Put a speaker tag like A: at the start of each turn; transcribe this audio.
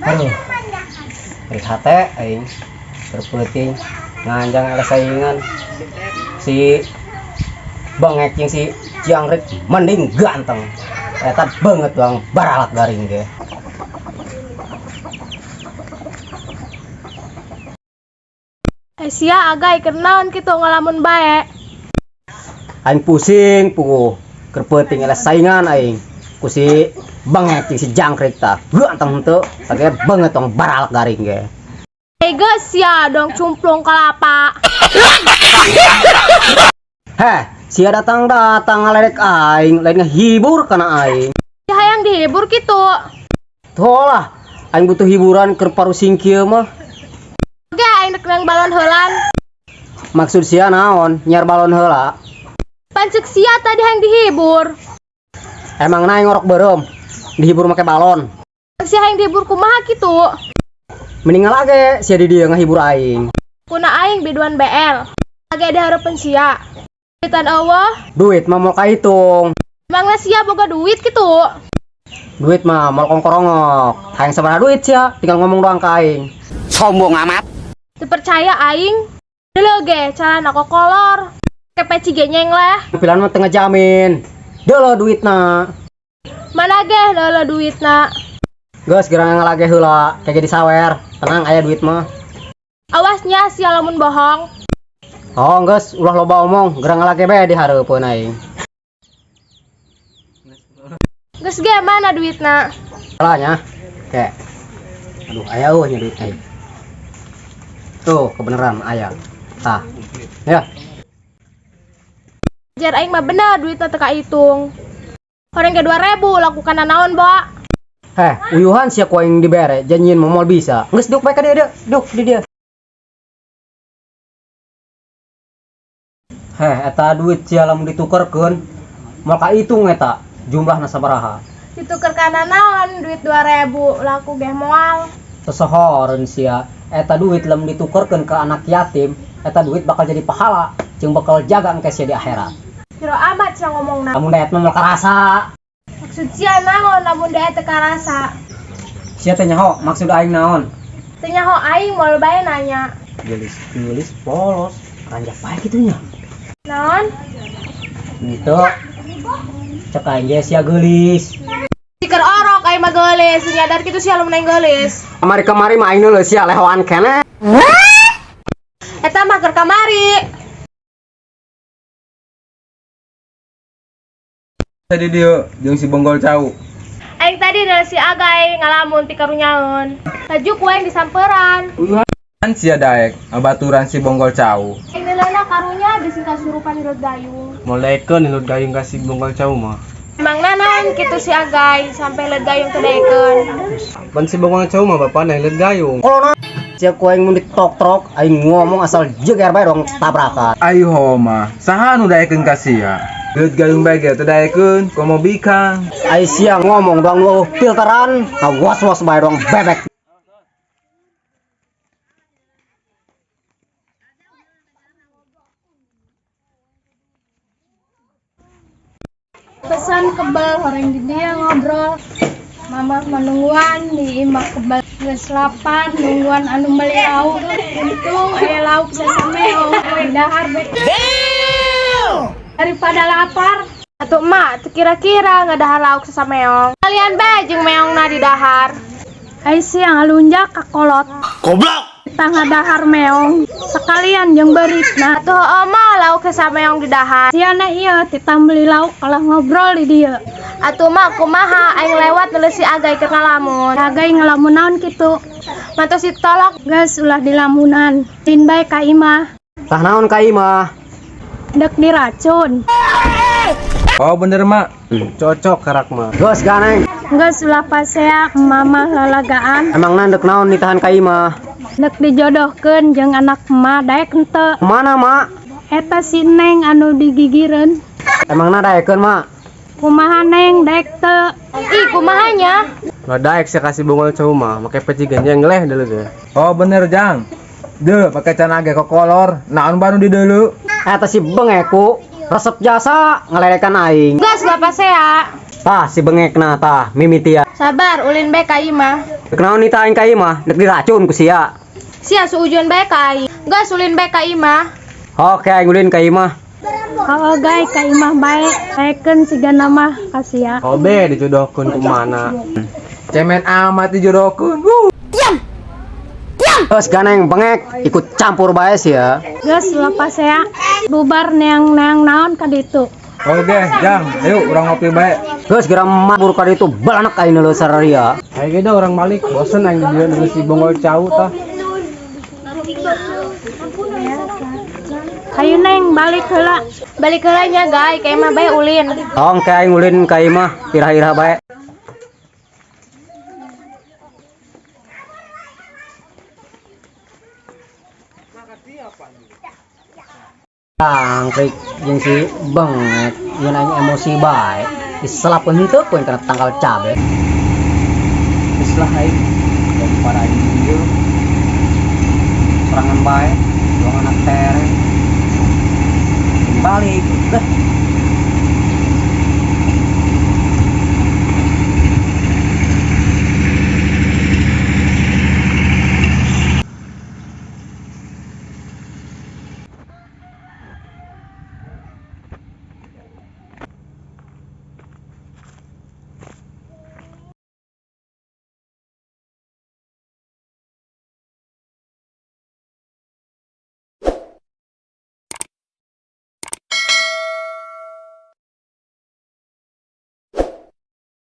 A: Aduh. Nyeri hate aing. Keur peuting nganjang eleh saingan. Si bengek jeung si jangkrik mending ganteng. Eta beungeut doang baralak garing ge.
B: Sia agay keur naon kitu ngalamun bae.
A: Aing pusing puguh. Keur peuting eleh saingan aing. Ku si bengek jeung si jangkrik tah. Ganteng henteu, tage beungeut doang baralak garing ge.
B: Geus sia dong cumplung kelapa.
A: Heh, sia datang-datang ngaledek aing, lain ngehibur kana aing.
B: Ya hayang dihibur kitu.
A: Tuh lah, aing butuh hiburan keur parusing kieu mah.
B: Oke, aing dek nang balon heulan.
A: Maksud sia naon? Nyiar balon heula.
B: Pancek sia tadi hayang dihibur.
A: Emang na aing ngorok beureum, dihibur make balon.
B: Sia hayang dihibur kumaha kitu?
A: Mending lage sia di dieu ngahibur aing.
B: Kuna aing biduan BL. Lage dihareupeun sia. Duitan eueuh,
A: Duit mah moal kahitung.
B: emangna sia boga duit kitu?
A: Duit mah moal kongkorongok. Hayang sabaraha duit sia, tinggal ngomong doang ka aing.
C: Sombong amat.
B: Teu percaya aing. Deuleu ge calana kokolor. Ke peci ge nyengleh.
A: Tampilan mah teu ngajamin. Deuleu duitna.
B: Mana ge deuleu duitna?
A: Geus geura ngalage heula, kayak disawer. Tenang aya duit mah.
B: Awasnya sia lamun bohong.
A: Oh, geus ulah loba omong, geura ngalage bae di hareupeun aing.
B: Geus ge mana duitna?
A: Salah nya. Kayak. Aduh, aya eueuh nya duit aing. Tuh, kebenaran aya. Tah. Ya.
B: Jar aing mah bener duitna teu kahitung. Horeng ge 2000 lakukan naon, Bo?
A: Heh, uyuhan sia ku aing dibere, janjiin mah moal bisa. Geus duk bae ka dieu, dieu. Duk di dieu. Heh, eta duit sia lamun ditukerkeun moal kahitung eta jumlahna sabaraha.
B: Dituker kana naon duit 2000 laku ge moal.
A: Sesohoreun sia, eta duit lamun ditukerkeun ke anak yatim, eta duit bakal jadi pahala jeung bakal jaga engke sia di akhirat.
B: Jero amat sia ngomongna.
A: Lamun daet mah moal karasa.
B: Maksud sia naon lamun daet teu karasa?
A: Sia teh nyaho maksud aing naon?
B: Teu nyaho aing moal bae nanya.
A: Geulis-geulis polos, ranjak bae kitu nya.
B: Naon?
A: Henteu. Cek aing ge sia geulis.
B: Siker orok aing mah geulis, nyadar kitu sia lamun aing geulis.
A: Kamari-kamari mah aing neuleuh sia lehoan keneh.
B: Eta mah keur kamari.
D: Tadi dia jeung si bonggol cau.
B: Aing tadi dari si Agay ngalamun pikarunyaeun. Laju ku aing disamperan.
D: Kan sia daek abaturan si bonggol cau.
B: Aing neuleuhna karunya bisi kasurupan hirup gayung.
E: Moal daekeun hilut gayung ka si bonggol cau mah.
B: Emang naon kitu si Agay sampai leut gayung teu daekeun.
E: Ban si bonggol cau mah bapana hilut gayung.
A: Kolona sia ku aing mun ditok-trok aing ngomong asal jeger bae dong tabrakan.
D: Ayo mah, saha nu daekeun ka sia? Hilut gayung bae ge teu daekeun, komo bikang.
A: Ai sia ngomong doang lu filteran, was-was bae dong bebek.
B: Pesan kebal horeng di dia ngobrol. Mama menungguan di imah kebal geus lapar nungguan anu meuli lauk. Untung aya lauk sasameong dahar bae. Daripada lapar. Atuh emak teu kira-kira ngadahar lauk sasameong. Kalian bae jeung meongna di dahar. Ai sia ngalunjak ka kolot.
C: Goblok.
B: Kita ngadahar meong sekalian jeung beuritna. Atuh heueuh mah lauk sasameong di dahar. Sia na ieu titah meuli lauk kalah ngobrol di dieu. Atuh mah kumaha aing lewat neuleuh si Agay keur ngalamun. Agay ngalamun naon kitu? Mantos ditolak geus ulah dilamunan. Tin bae ka imah.
A: Tah naon ka imah?
B: Dek diracun.
D: Oh bener mak,
E: Cocok karak mah.
A: Geus ganeng.
B: Geus ulah pasea mama lalagaan.
A: Emang ndek naon ditahan ka imah?
B: Dek dijodohkeun jeung anak emak daek henteu.
A: Mana mak?
B: Eta si Neng anu digigireun.
A: Emang na daekeun mak?
B: Kumaha Neng daek teu? Ih kumaha nya?
E: Ulah daek sia ka si bonggol cau mah, make peci genjeng leh deuleu ge.
D: Oh bener jang. Deuh pake cana ge kokolor, naon baru di deuleu.
A: Eta si bengeku resep jasa ngalerekan aing.
B: Geus bapak sea.
A: Tah si bengekna tah mimitia.
B: Sabar ulin bae ka imah.
A: Kenaon nita aing ka imah, dek diracun ku sia.
B: Sia suujon bae ka aing. Geus ulin bae ka imah.
A: Oke, aing ulin ka imah.
B: Oh, guys, ka imah bae. Daekeun siga mah ka sia.
E: Obe dijodohkeun ku mana?
D: Cemen amat dijodohkeun. Wuh.
A: Terus ganeng bengek ikut campur bae sia.
B: Geus lepas ya. Bubar neang-neang naon ka ditu.
D: Oke, Jang, ayo urang ngopi bae.
A: Geus geura mabur ka ditu balanak aing neuleuh sararia.
E: Ayo ge urang balik, bosen aing di dieu nunggu si bongol cau tah.
B: Hayu Neng, balik heula. Balik heula nya, guys, ka imah bae ulin.
A: Tong ke aing ulin ka imah, irah-irah bae. Tangkrik jeung si bengek yeun aing emosi bae. Diselapkeun henteu poe kana tangkal cabe. Geus lah aing daripada aing di dieu. Sorangan bae, doang anak tere. Balik, udah.